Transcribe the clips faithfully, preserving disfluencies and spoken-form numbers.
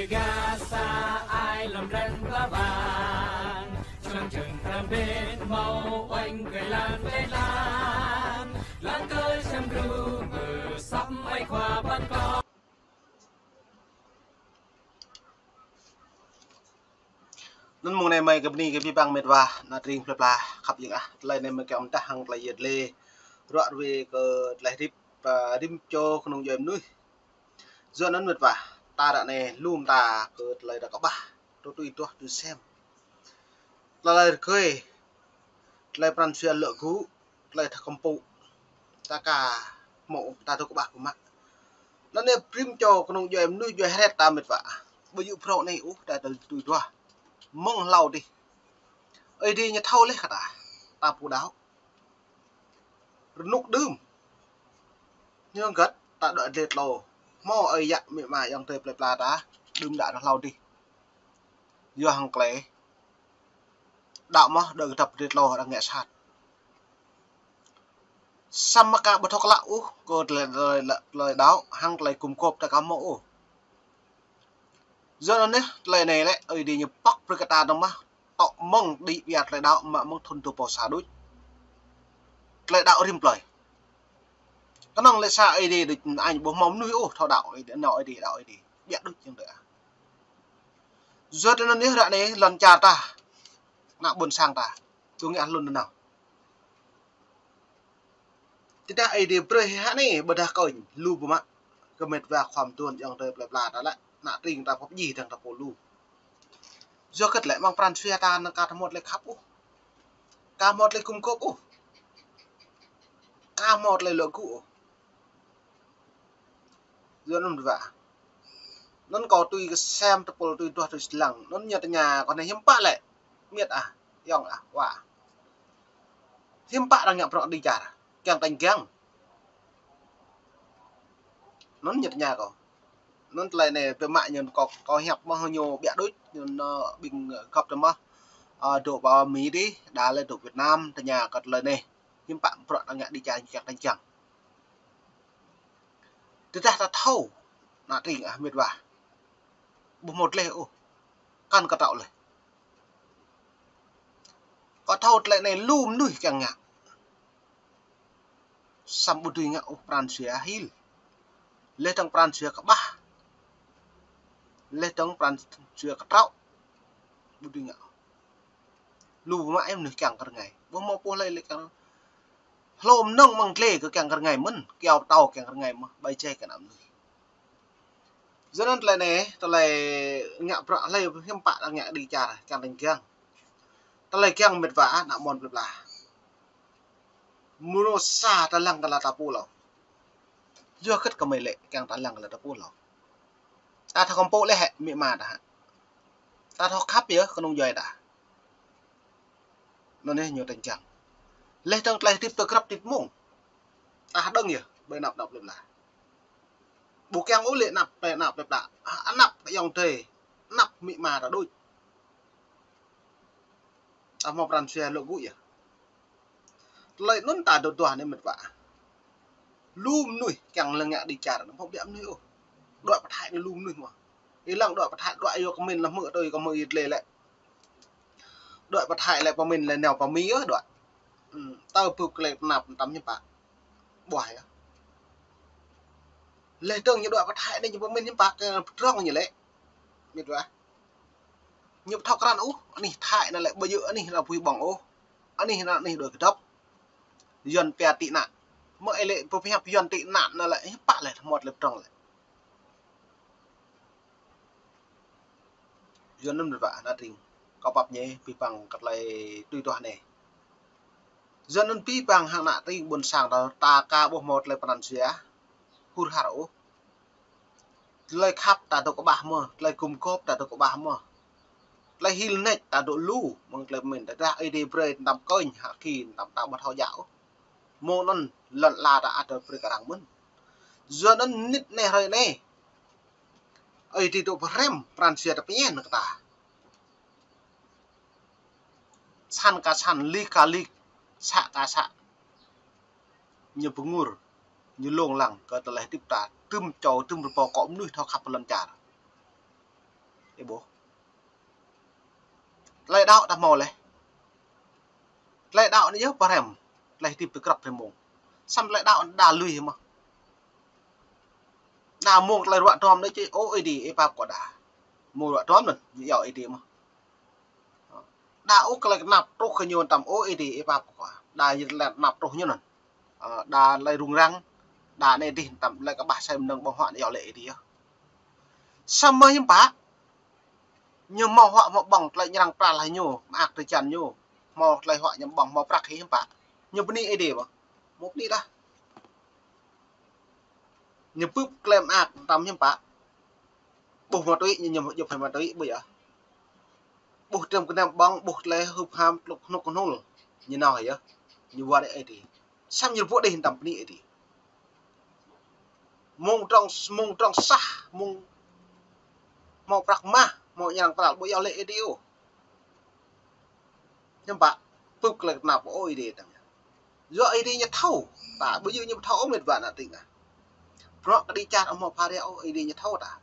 Gasa ai lăm ren pla bang, čang čang tram bên mâo oanh kơi lan kơi lan, lan kơi sem gru mơ săm ai khua ban kơ. Anŭn mông anai mơi kơ bơni kơ abih bang met wa, ană tring plơi pla khăp jing ah. Tơlơi anai mơi kiăng mơdah hăng tơlơi yet lê ruă ruê kơ tơlơi hơdip, a, rĭm čô kơnung djuai mơnuih. Yua anŭn met wa, ta ră anai lŏm ta kơ tơlơi ta kơƀah, tui tui duah tui sem. Tơlơi rơgơi, tơlơi pran jua lŏ gŭ, tơlơi ta kơmpŭ, ta ka hmâo, ta tŭ kơƀah pơmă. Anŭn anai rĭm čô kơnung djuai mơnuih djuai hret ta met wa. Ƀu djơ̆ phrâo anai ôh, ta tui tui duah. Mơ̆ng hlâo dih, Ơi Adai ñu thâo laih kơ ta, ta pô đaŏ. Rơnŭk đưm ñu găt ta đuaĭ dlê tlô. Hmâo ơi yă amĭ ama ayŏng adơi plơi pla ta đưm đă hlâo dih. Yua hăng tơlơi đaŏ mơ̆ đuaĭ kơdŏp dlê tlô arăng ngă sat. Samơ̆ ka ƀu thâo klă ôh kơ tơlơi, tơlơi, tơlơi đaŏ hăng tơlơi gum gôp ta ka hmâo ôh. Yua anŭn anai, tơlơi anai lĕ, Ơi Adai ñu pŏk brơi kơ ta dơ̆ng mơ̆, tŏ mơ̆ng đĭ ƀiă tơlơi đaŏ, mă mơ̆ng thŭn dua rơbâo sa đôč. Tơlơi đaŏ rĭm plơi. Kơnơ̆ng lĕ sa Ơi Adai đôč, añ ƀu hmâo mơnuih ôh thâo đaŏ Ơi Adai, nao Ơi Adai, đaŏ Ơi Adai. Ƀiă đôč yang đơi ah. Yua anŭn anai ră anai lŏn čar ta, ană ƀôn sang ta, tŭ ngă hlŭn nanao. Tơdah Ơi Adai brơi hă anai, ƀôdah kơnh, lu pơmă. Kơ met wa khua mơtuan ayŏng adơi plơi pla ta lĕ, ană tring ta pŏk djai dơ̆ng ta pô lu. Yua hơget lĕ, mơ̆ng pran jua ta anŭn ka hmâo tơlơi khăp ôh. Ka hmâo tơlơi gum gôp ôh. Ka hmâo tơlơi lŏ gŭ ôh. Yua anŭn met wa. Anŭn kâo tui kơ sem tơpul tui duah tui sơlăng. Anŭn ñu tơña kâo anai hiư̆m pă lĕ. Met ah, ayŏng ah, wa. Hiư̆m pă arăng ngă bruă đĭ čar. Kiăng tañ giăng. Anŭn ñu tơña kâo. Anŭn tơlơi anai pơmă ñu kâo, kâo hiăp mơ̆ ñu ƀiă đôč, ñu, ơ, ƀing găp tơ mơ̆. Ơ, dŏ pơ Mi dih, đa lĕ dŏ Việt Nam, tơña kâo tơlơi anai. Hiư̆m pă bruă arăng ngă đĭ čar kiăng tañ giăng. Tơdah ta thâo, ană tring ah met wa. Ƀu hmâo tơlơi ôh. Kăn kơ tŏ laih. Kâo thâo tơlơi anai lu mơnuih kiăng ngă. Samơ̆ ƀu dưi ngă ôh pran jua hil. Laih dơ̆ng pran jua kơƀah. Laih dơ̆ng pran jua kơtraŏ. Ƀu dưi ngă. Lu mơ̆ ai mơnuih kiăng kơ rơngai. Ƀu hmâo pô hlơi lĕ kiăng. Hlô mơnơ̆ng mơ̆ng glai kơ kiăng kơ rơngai mơ̆n. Kiao pơtâo kiăng kơ rơngai mơ̆n. Ƀai jai kơ ană mơnuih. Yua anŭn tơlơi anai, tơlơi ngă bruă hlơi hiư̆m pă arăng ngă đĭ čar, kiăng tañ giăng. Tơlơi kiăng met wa, ană mơnuih plơi pla. Mơnuih sa ta lăng kơ lŏn ta pô hlâo. Yua hơget kơ mơi lĕ kiăng ta lăng kơ lŏn ta pô hlâo. Ta thâo kơmpŭ laih hĕ, amĭ ama ta hă. Ta thâo khăp yơh, kơnung djuai ta. Anŭn anai ñu tañ giăng. Laih dơ̆ng tơlơi hơdip tơ grăp tĭt mông. Ta hơđơ̆ng yơh, ƀơi anăp anăp plơi pla. Ƀu kiăng ôh lĕ anăp, ƀơi anăp plơi pla. Anăp ayŏng adơi, anăp amĭ ama ta đôč. Ta hmâo pran jua lŏ gŭ yơh. Tơlơi anŭn ta dŏ duah anai met wa. Lu mơnuih kiăng lăng ngă đĭ čar, hmâo ƀiă mơnuih ôh. Đuaĭ pơ Thái anai lu mơnuih mơ̆n. Ih lăng đuaĭ pơ Thái, đuaĭ yua kơ mĭn lăm hmư̆ tui kơ hmư̆ yit lĕ lĕ. Đuaĭ pơ Thái lĕ pơmĭn lĕ nao pơ Mi yơh đuaĭ. Ư, tơl bưp kơ lĕ pơnăp tăm hiư̆m pă. Ƀuah yơh. Laih dơ̆ng ñu đuaĭ pơ Thái anai ñu pơmĭn hiư̆m pă kơ pơdrŏng ñu lĕ. Met wa. Ñu ƀu thâo krăn ôh, anih Thái anŭn lĕ ƀu djơ̆ anih anŭn pui ƀơ̆ng ôh. Anih anŭn anih đuaĭ kơdŏp. Yuăn pia tị nạn. Mơ̆ ih lĕ pơhiăp Yuăn tị nạn anŭn lĕ hiư̆m pă lĕ hmâo tơlơi pơdrŏng lĕ. Yua anŭn met wa ană tring. Kâo pap ñe abih bang kơ tơlơi tui duah anai. Yua anŭn abih bang hăng ană tring ƀôn sang ta, ta ka ƀuh hmâo tơlơi pran jua hur har ôh. Tơlơi khăp ta dŏ kơƀah mơ̆, tơlơi gum gôp ta dŏ kơƀah mơ̆. Tơlơi hil nač ta dŏ lu, mơ̆ng tơlơi pơmĭn ta dah Ơi Adai brơi tơnap kơnh, hă ki tơnap ta ƀu thâo djă ôh. Mơ̆ng anŭn lŏn ala ta ăt brơi kơ arăng mơ̆n. Yua anŭn mơnit anai hrơi anai. Ơi Adai dŏ pơhrăm pran jua ta pơñen kơ ta. San ka san, lik ka lik, să ka să. Ñu pơngur, ñu lông lăng kơ tơlơi hơdip ta, tơm čô, tơm rơbâo akŏ mơnuih thâo khăp lŏn čar. ƀuh. Tơlơi đaŏ ta hmâo laih. Tơlơi đaŏ anai yơh pơhrăm. Tơlơi hơdip tơ krăp hrơi mông. Samơ̆ tơlơi đaŏ đa lui mơ̆n. Đa mông tơlơi ruă duăm anai či, ơ Ơi Adai, ih pap kơ đa. Mông ruă duăm anŭn, ñu iâu Ơi Adai mơ̆n. Đa ƀu tơlơi kơnap truh kơ ñu tăm, ơ Ơi Adai, ih pap kơ. Đa ñu tơlơi kơnap truh ñu anŭn. Ơ, đa tơlơi rŭng răng, đa anai dih tăm tơlơi kơƀah sai mơnơ̆ng ƀơ̆ng huă anai iâu laĭ Ơi Adai yơh. Samơ̆ hiư̆m pă, ñu hmâo huă hmâo ƀơ̆ng tơlơi ñrăng pral hăng ñu, mơak tơčan ñu, hmâo tơlơi huă ñu ƀơ̆ng hmâo prăk hĭ hiư̆m pă. Ñu bơni Ơi Adai ƀơ̆ng. Ƀu bơni dah. Ñu bưp tơlơi mơak tăm hiư̆m pă. Ƀuh ma túy, ñu, ñu djŏp hĭ ma túy, ƀuh yơh. Ƀuh tơm kơnăm ƀơ̆ng, ƀuh tơlơi hưp ham, tlŭk hnŭk hnŭl. Ñu nao hĭ yơh. Ñu wơr Ơi Adai. Samơ̆ ñu rơbuh đih tăm bơni Ơi Adai. Mông trong, mông trong sah, mông hmâo prăk mah, hmâo ñrăng pral, ƀu iâu laĭ Ơi Adai ôh. Hiư̆m pă, bưp tơlơi kơnap ƀu Ơi Adai tăm. Yua Ơi Adai ñu thâo, ta ƀu djơ̆ ñu ƀu thâo ôh met wa ană tring ah. Bruă kơ dêh čar hmâo phara ôh, Ơi Adai ñu thâo ta.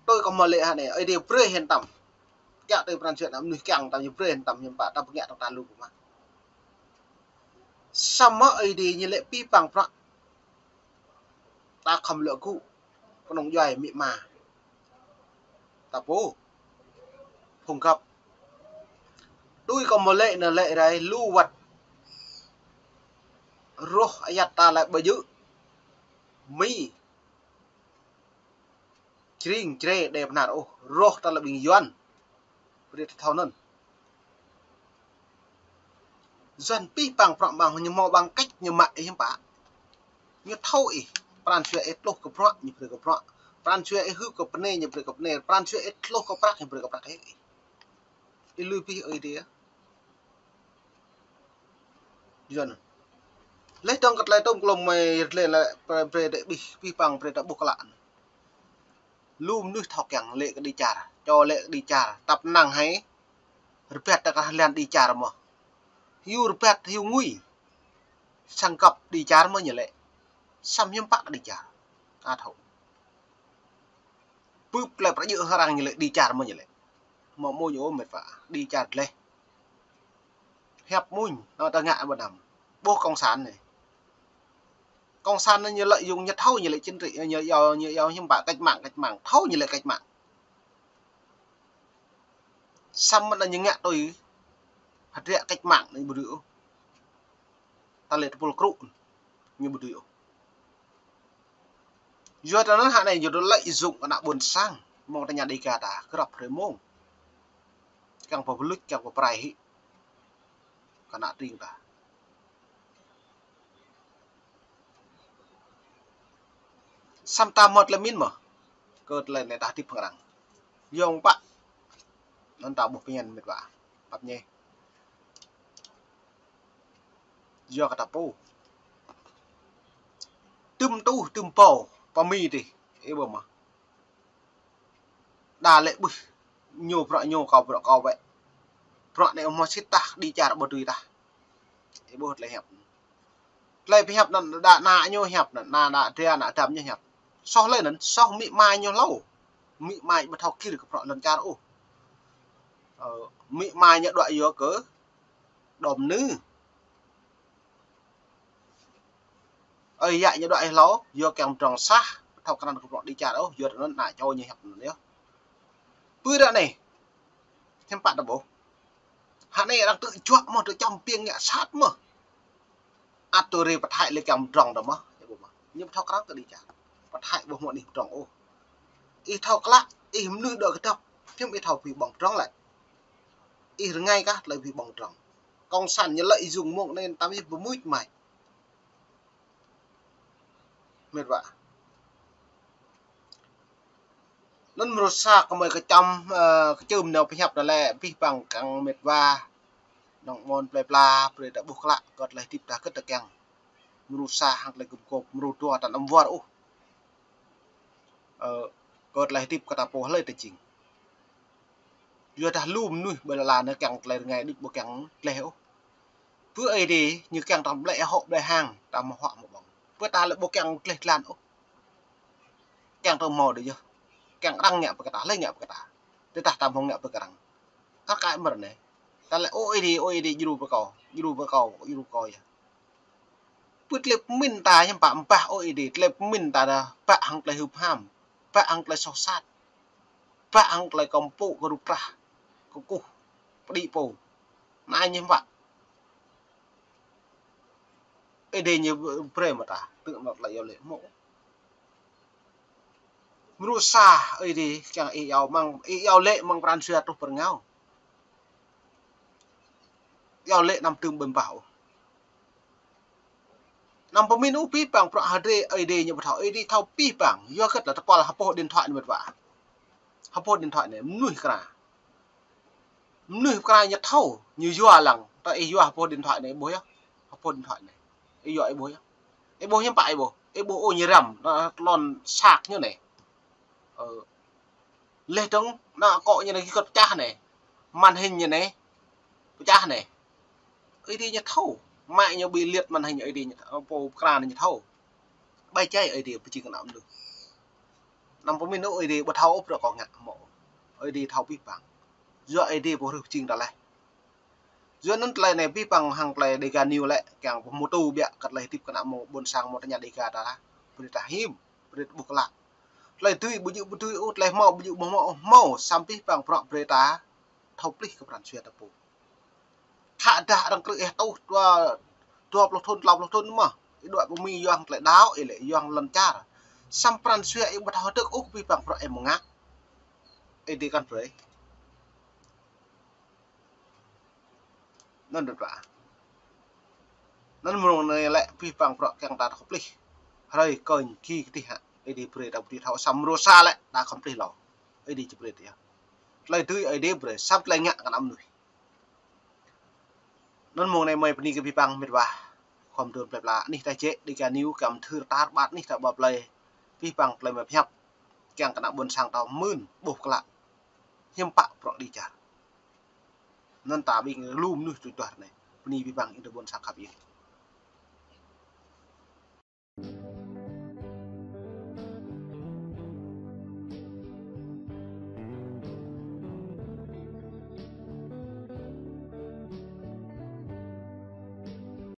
Tui kơ hmâo laĭ hă anai, Ơi Adai brơi hĭ tăm. Kiăng tui pran jua ană mơnuih kiăng tăm ñu brơi hĭ tăm hiư̆m pă, ta bơngiă tơ̆ng ta lu pơmă. Samơ̆ Ơi Adai ñu laĭ pih pang bruă. Ta khŏm lŏ gŭ, kơnơ̆ng djuai amĭ ama. Ta pô, phung găp. Tui kơ hmâo laĭ anai laĭ rai lu wơ̆t. Rŏh ayăt ta laĭ ƀu djơ̆. Mi. Jring jre đe bơnar ôh, rŏh ta lĕ ƀing Yuan. Brơi ta thâo anŭn. Yuan pih pang bruă mơ̆ng ñu hmâo ƀăng kĕč ñu mă ih hiư̆m pă. Ñu thâo ih, pran jua ih tluh kơ bruă, ñu brơi kơ bruă. Pran jua ih hưp kơ bơnai, ñu brơi kơ bơnai. Pran jua ih tluh kơ prăk, ñu brơi kơ prăk ih. Ih lui pih Ơi Adai. Yuan. Laih dơ̆ng kơ tơlơi tôm klôm mơi rơlê lĕ brơi, brơi đe ƀih, pih pang brơi ta ƀuh klă. Lu mơnuih thâo kiăng lĕ kơ dêh čar, čô lĕ kơ dêh čar, tăp năng hĭ. Rơbat ta kơ lăn dêh čar mơ̆n. Hyu rơbat, hyu ngui. Sang găp dêh čar mơ̆n ñu lĕ. Samơ̆ hiư̆m pă kơ dêh čar. Ăt thâo. Bưp tơlơi prăk jơ̆ hơrăng ñu lĕ dêh čar mơ̆n ñu lĕ. Mơ̆ mơ̆ ñu ôh met wa. Dêh čar gleh. Hiăp mơ̆n, nao ta ngă ƀơi anăm. Ƀuh cộng sản anai. Cộng sản anai ñu lợi dụng, ñu thâo ñu lĕ chính trị, ñu iâu, ñu iâu hiư̆m pă cách mạng, cách mạng. Thâo ñu lĕ cách mạng. Samơ̆ anai ñu ngă tui hơdră cách mạng anai ƀu dưi ôh. Ta lĕ tơpul krŭ ñu ƀu dưi ôh. Yua anŭn hă anai ñu dŏ lợi dụng kơ ană ƀôn sang, mơ̆ng ta ña Dêga ta, krăp hrơi mông. Kiăng pơbơluč, kiăng pơprai hĭ kơ ană tring ta. Samơ̆ ta hmâo tơlơi pơmĭn mơ̆n, kơ tơlơi anai ta hơdip pơ̆ng arăng. Yua pă, anŭn ta ƀuh pơñen met wa, pap ñe. Yua kơ ta pô. Tơm tuh, tơm pô, pơmĭn dih, ih ƀuh mơ̆n. Đa lĕ ƀuh, ñu bruă ñu, kâo bruă kâo wơ̆t. Bruă anai hmâo sĭt tah, dêh čar ƀu dưi tah. Ih ƀuh tơlơi hiăp. Tơlơi pơhiăp anŭn đa ană ñu hiăp anŭn, ană đa dra, ană dăm ñu hiăp. Soh lĕ anŭn, soh amĭ ama ñu hlâo. Amĭ ama ƀu thâo gir kơ bruă lŏn čar ôh. Ơ, amĭ ama ñu đuaĭ yua kơ đom nư. Ơi yă ñu đuaĭ hlâo, yua kiăng pơdrŏng sah, ƀu thâo krăn kơ bruă dêh čar ôh, yua anŭn ană čô ñu hiăp anŭn yơh. Pơ ră anai, hiư̆m pă ta ƀuh. Hă anai arăng tŭ juă mơ̆n, tŭ čăm ƀing ngă sat mơ̆n. Ăt tui rai pơthai lĕ kiăng pơdrŏng ta mơ̆n. Ñu ƀu thâo krăn kơ dêh čar. Pơthai ƀu hmâo anih pơdrŏng ôh. Ih thâo klă, ih mơnuih dŏ kơdŏp, hiư̆m ih thâo pơhiăp ƀơ̆ng pơdrŏng lĕ. Ih rơngai kah tơlơi pơhiăp ƀơ̆ng pơdrŏng. Cộng sản ñu lợi dụng mông anai tăm ih pơmưč mai. Met wa. Anŭn mơnuih sa kơ mơi kơčăm, ơ, kơčăm nao pơhiăp anai lĕ, pih pang kiăng met wa. Nong mon plơi pla, brơi ta ƀuh klă, kơ tơlơi hơdip ta kơ̆t ta kiăng. Mơnuih sa hăng tơlơi gum gôp, mơnuih dua ta anăm wơr ôh. Ơ, kơ tơlơi hơdip kơ ta pô hlơi ta jing. Yua dah lu mơnuih ƀơi lŏn ala anai kiăng tơlơi rơngai đôč ƀu kiăng gleh ôh. Pơ Ơi Adai ñu kiăng ta blĕ hŏ blĕ hang, ta hmâo huă hmâo ƀơ̆ng. Pơ ta lĕ ƀu kiăng gleh glan ôh. Kiăng ta hmâo đôč yơh. Kiăng arăng ngă pơkra, lĕ ngă pơkra. Tơdah ta mơ̆ng ngă pơkra. Kar kaĭ mơ̆r anai. Ta lĕ, ơ Ơi Adai, ơ Ơi Adai, djru pơ kâo, djru pơ kâo, djru pơ kâo yơh. Pơ tơlơi pơmĭn ta hiư̆m pă ƀă Ơi Adai, tơlơi pơmĭn ta dah ƀă hăng tơlơi hưp ham, ƀă hăng tơlơi soh sat, ƀă hăng tơlơi kơmpŭ kơ rup trah, kơkuh, pơđĭ pô. Anai ñu hiư̆m pă. Ơi Adai ñu brơi mơ̆ ta, tơ̆ nŏ tơlơi iâu laĭ mơ̆. Mrô sa Ơi Adai kiăng ih iâu mơ̆ng, ih iâu laĭ mơ̆ng pran jua truh pơ rơngiao. Iâu laĭ anăm tơm ƀơ̆m bah ôh. Anăm pơmĭn ôh abih bang bruă hơdrê Ơi Adai ñu ƀu thâo, Ơi Adai thâo abih bang. Yua hơget lĕ tơpul ha boh điện thoại anai mơ̆ ƀă. Ha boh điện thoại anai, mơnuih kra. Mơnuih kra ñu thâo, ñu yua lăng, ta ih yua ha boh điện thoại anai ih ƀuh yơh. Ha boh điện thoại anai. Ih yua ih ƀuh yơh. Ih ƀuh hiư̆m pă ih ƀuh. Ih ƀuh ôh ñu răm, ană tơlŏn sat ñu anai. Ơ. Laih dơ̆ng, ană akŏ ñu anai gĭt pơčah anai. Màn hình ñu anai. Pơčah anai. Ơi Adai ñu thâo. Mă ñu ƀu liat màn hình Ơi Adai ñu thâo. Pô kra anai ñu thâo. Ƀai jai Ơi Adai pơjing kơ ană mơnuih. Anăm pơmĭn ôh Ơi Adai ƀu thâo ôh bruă kâo ngă mơ̆. Ơi Adai thâo abih bang. Yua Ơi Adai pô hrih pơjing ta laih. Yua anŭn tơlơi anai abih bang hăng tơlơi Dega News lĕ kiăng pơhmutu biă kơ tơlơi hơdip kơ ană mơ̆ng ƀôn sang mơ̆ng tơña Dega ta lah. Brơi ta him, brơi ta ƀuh klă. Tơlơi dưi ƀu djơ̆ ƀu dưi ôh, tơlơi hmâo ƀu djơ̆ ƀu hmâo ôh, hmâo samơ̆ abih bang bruă brơi ta thâo plih kơ pran jua ta pô. Khă dah arăng krư̆ ih tuh dua, dua pluh thŭn, klâo pluh thŭn mơ̆. Ih đuaĭ pơ Mi yua hăng tơlơi đaŏ ih lĕ, yua hăng lŏn čar. Samơ̆ pran jua ih ƀu thâo hơdơ̆k ôh abih bang bruă ih mơ̆ng ngă. Ih dĭ kăn brơi. Anŭn đôč ƀă. Anŭn mơ̆ng anai lĕ abih bang bruă kiăng ta thâo plih. Hrơi kơñ ki kơdih hă. Ih dĭ brơi ta ƀu dưi thâo samơ̆ mrô sa lĕ ta khŏm plih hlâo. Ih dĭ či brơi ta yơh. Tơlơi dưi Ơi Adai brơi, samơ̆ tơlơi ngă kơ ană mơnuih. Anŭn mơ̆ng anai mơi bơni kơ abih bang mĕt wa. Khŏm dơ̆ng plơi pla anih ta jĕ Dega News kiăng thâo rơtar ƀă anih ta ƀă plơi. Abih bang plơi mơi pơhiăp. Kiăng kơ ană ƀôn sang ta mơ̆n ƀuh klă. Hiư̆m pă bruă dêh čar. Anŭn ta ƀing lu mơnuih tui duah anai. Bơni abih bang ih dŏ ƀôn sang khăp ih.